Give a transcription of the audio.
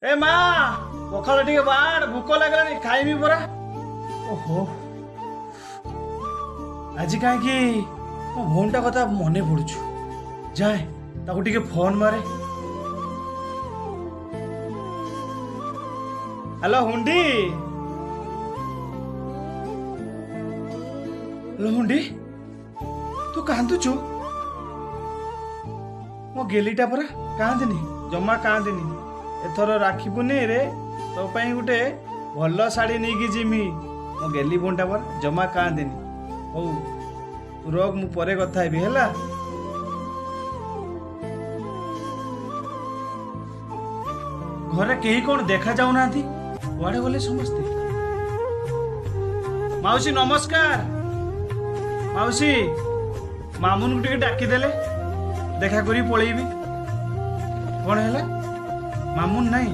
ଏ ମା, ପଖାଳ ଟିକେ ବାଡ, ଭୋକ ଲାଗିଲାଣି, ଖାଇମି ପରା। ଓହୋ, ଆଜି କାହିଁକି ମୋ ଭଉଣୀଟା କଥା ମନେ ପଡୁଛୁ। ଯାଏ ତାକୁ ଟିକେ ଫୋନ ମାରେ। ହ୍ୟାଲୋ ହୁଣ୍ଡି, ହ୍ୟାଲୋ ହୁଣ୍ଡି, ତୁ କାନ୍ଦୁଛୁ? ମୋ ଗେଲିଟା ପରା। କାନ୍ଦିନି, ଜମା କାନ୍ଦିନି। ଏଥର ରାକ୍ଷୀ ପୁନେଇରେ ତୋ ପାଇଁ ଗୋଟେ ଭଲ ଶାଢ଼ୀ ନେଇକି ଯିମି। ମୋ ଗେଲି ଭଉଣୀଟା ପରା, ଜମା କାନ୍ଦିନି। ହଉ ତୁ ରଖ, ମୁଁ ପରେ କଥା ହେବି, ହେଲା? ଘରେ କେହି କ'ଣ ଦେଖା ଯାଉନାହାନ୍ତି, କୁଆଡ଼େ ଗଲେ ସମସ୍ତେ? ମାଉସୀ ନମସ୍କାର। ମାଉସୀ, ମାମୁନକୁ ଟିକେ ଡାକିଦେଲେ ଦେଖା କରି ପଳେଇବି। କ'ଣ ହେଲା, ମାମୁନ ନାହିଁ?